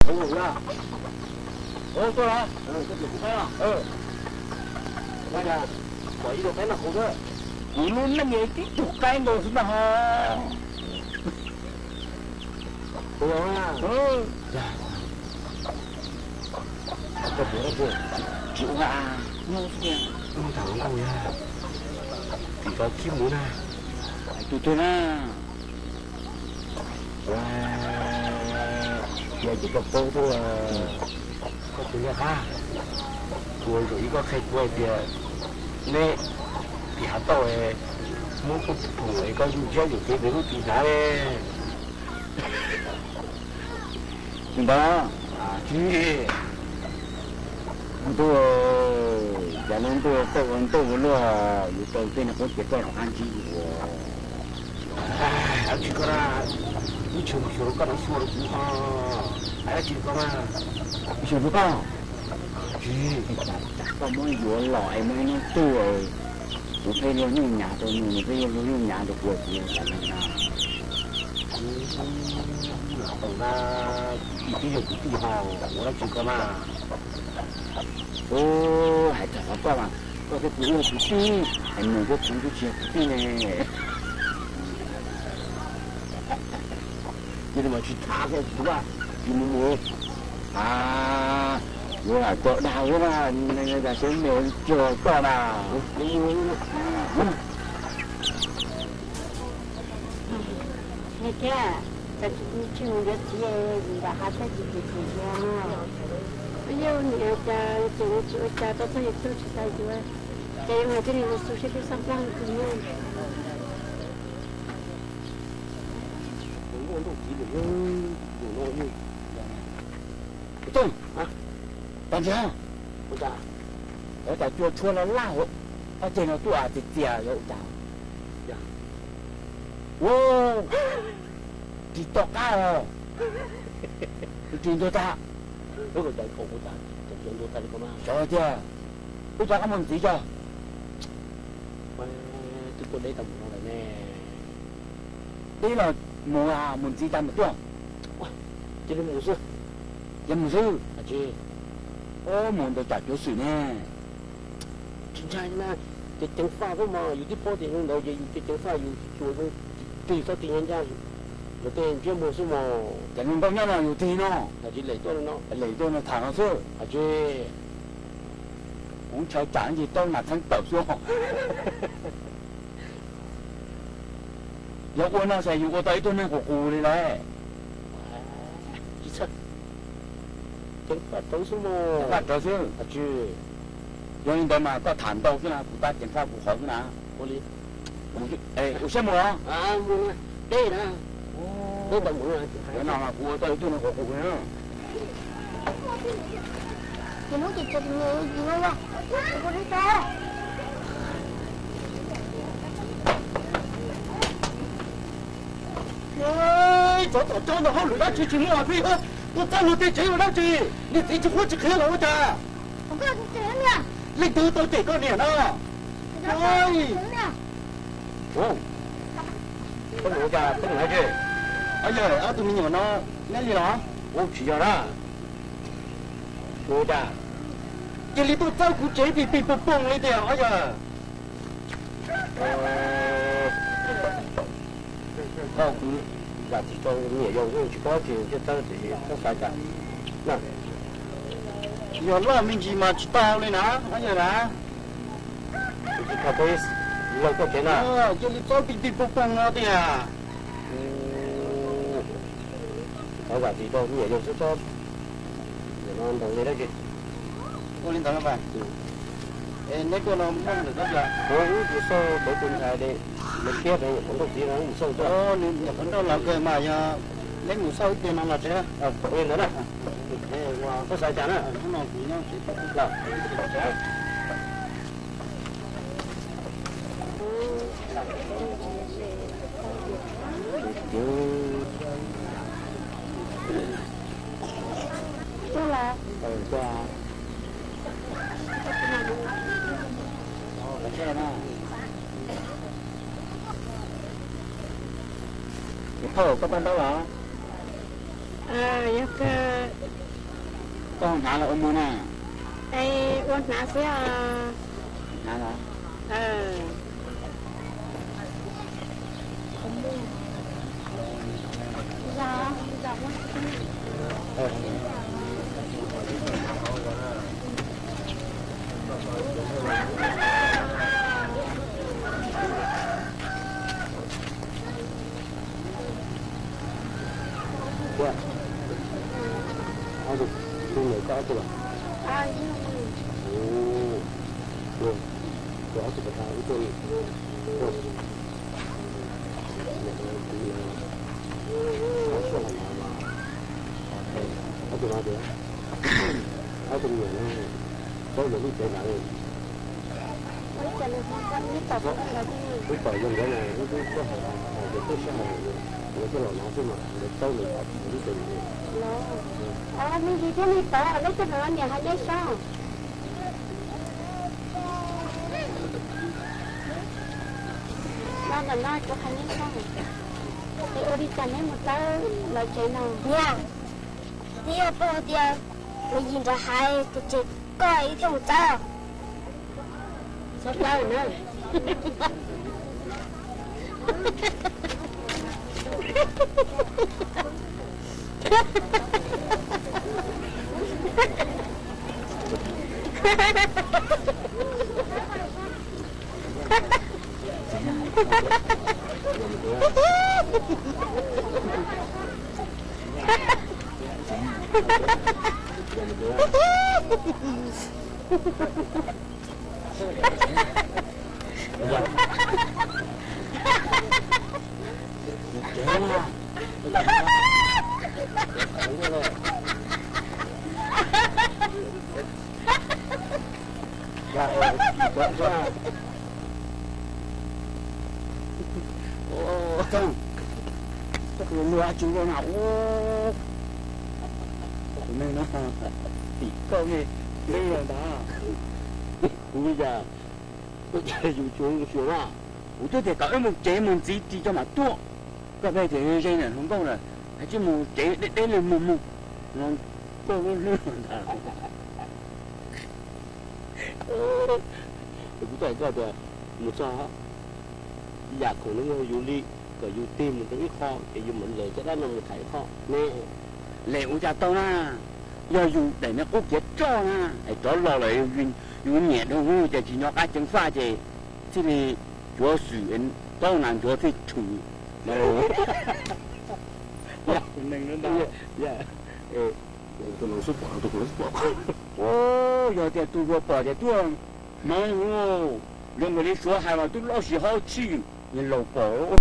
Ua, tuaj los? Kuv lub neej tib tug qaib nkaus xwb ntag ho. Tsis ua, nyob xwb tiag. Tsis tau khib mus na. Hais tus twg na? Ua, yog ces koj paub xwb. Koj tus liaj qab, kuv ua zaum ib koj qhia kuv hais tias neb tim hav tauj muab koj phoom es koj ntsiab yus kev mus lub tim hnav li. Tsis ntawd, ntuj, cas lub ntuj txawj ua ntuj ua luaj, yuav tau tej niag qub ces koj rov qab ntsib yus. Dab tsi koj na, ib tshua mus xyuas rau koj rau xyuas rau kuv ho, hais dab tsi koj na. Ib xyuas rau koj. Tsis, cas koj muab yuav los es muaj ib hnub twg kuv pheej yog nyuj nyav rau nws, nws pheej yog nyuj nyav rau kuv, kuv ua cas neeg na. Tau na, kwv tij twb yog kwv tij ho, ua dab tsi koj na. Ub, hais txog qhov koj mas, koj thiab kuv wb yog kwv tij, hais nws thiab kuv twb tsis yog kwv tij ne. Cia li mas tsis tham thiab tsis tuaj, tsis mus mus. A, yuav lam tau dag ua mas, tas siab mus tsuag koj na. Thiab, cas tsis mus yuav txiv nram hav thiab tsis pum pum zias no. Yog niam cas ces nws tsis ua cas rau txog yus tug tsis xav yuav, ces yuav hais thiaj li mus xu siab peb xab nplooj tus nyuj. Tag nrho, ua cas cua tshuab no laj hauv ob ceg no tuaj txias txias yuav ua cas? Ua, tsis to qab os. Tus tsis ntuag tag. Xyov tiag, wb rov qab mus ntxiv tso. Deb los mus, mus ntxiv tag mus tuaj. Yog mus xwb. Ub, mus ntawd tsam cuav xwm ne. Tsis ntshai na, ces ceev faj xwb mas yus twb paub tias zoo ntawd ces yus ces ceev faj yus xyuas zoo tig txhob tig ncaj ncaj, luag tej ntsiab muag xwb mas. Ces zoo nkauj nyob no yus tig no, lem tuaj no tham no xwb. Kuv ntshaw tsam ntshe tau nas txheeb tawm xwb. Yog ua no ces yus ua tau ib tug neeg qus qus li lawm. Ceev faj rawv xwb. Yog li ntawd mas koj tham ntau xwb na, kuv tab ceev faj kuv qhov xwb na. Ua siab mus los? Deb na. Deb tau mus na. Yog no mas kuv ua tau ib tug neeg qus qus na. Tsov tom tsob ntawd hauj lwm dab tsi tsis muaj peb, tuaj txog luag tej tsev ua dab tsi? Niag txiv tsis qhuab tsis qhia los ua cas? Leej twg tau cem koj niam no? Yog ob tug me nyuam no neb li los? Tsis yog na. Ua cas cia li tuaj txawb kuv tsev pis pis poog poog li tias ob yawg. Koj kwv zam txim rau niam yau, tsis paub ces thiaj txawb ces koj xav cas na? Yog loj me ntsis mas tsis tau li na, ob yawg na. Tsis tau peb laug koj tsev na. Cia li txawb pis pis poog poog no tias. Thov zam txim rau niam yau xwb tsob, no ntaus li dab tsi? Ua li ntawd los mas. Es neb tuaj no muaj ntawm koj cas? Kuv wb mus xauj pem tus ntxhais de, nws thiab pem nyuam qhuav nrauj txiv no wb mus xauj tuaj. Nyuam qhuav nrauj los kawg mas yog neb mus xauj ib pliag no los tsev. Ua li ntawd na. Koj xav cas na? Hnub no kuv nyob tsev. Phauj, koj pab ntaub los? Yog kawg. Ua hnav los ua muag na? Es ua hnav xwb. Hnav los? Ob tug, tus niam koj ob tug los? Tus ob tug pas tas ib tug. Ob tug no tias, ob tug me nyuam no, paub lawv lub tsev nrad li. Wb pom yog nkawd na, wb twb hais hais tias peb sib hais, nkawd thiaj los no xwb mas nkawd paub lawv lub tsev nrad li. Me ntsis thiab me pog, neb coj mus niam hais neb sab. No ntawm no kuv hais neb sab, es ua li cas neb mus txawb lawv tsev no? Niam, twb yog pog tias mus yim nrad hais tias tseg koj ib thiaj mus txawb. Txhob txawb na. Koj ua dab tsi ua na? Tus neeg no tim koj me, me los ntag. Kuv li cas, yus tsuas xyuas na. Kuv twb tias kom wb mus tsev mus ntxiv ris tso mam tuaj. Koj pheej tias ze ntawm hluas nkauj na, hais tsis mus tsev deb deb li mus mus, hluas nkauj lub hlwb ntag. Kuv tau koj tias mus txog yam khoom no yog yus li, kom yus tig mus rau ib qho ces yus mam lawv caj dab no mus tham ib qho ne. Lem ua cas tau na, yog yus daim me qub kiav tsoj na, es rov los lawm yus nyiam dhau hwv ces tsis nco qab ceev faj ces thiaj li tsuav xwm, tau nas ntsuav thiaj tshwm. Yog tias tus hluas pom ces tuaj hmoov, zoo nkaus li Suav hais mas twb loj sis haub tshij, niag laus pom.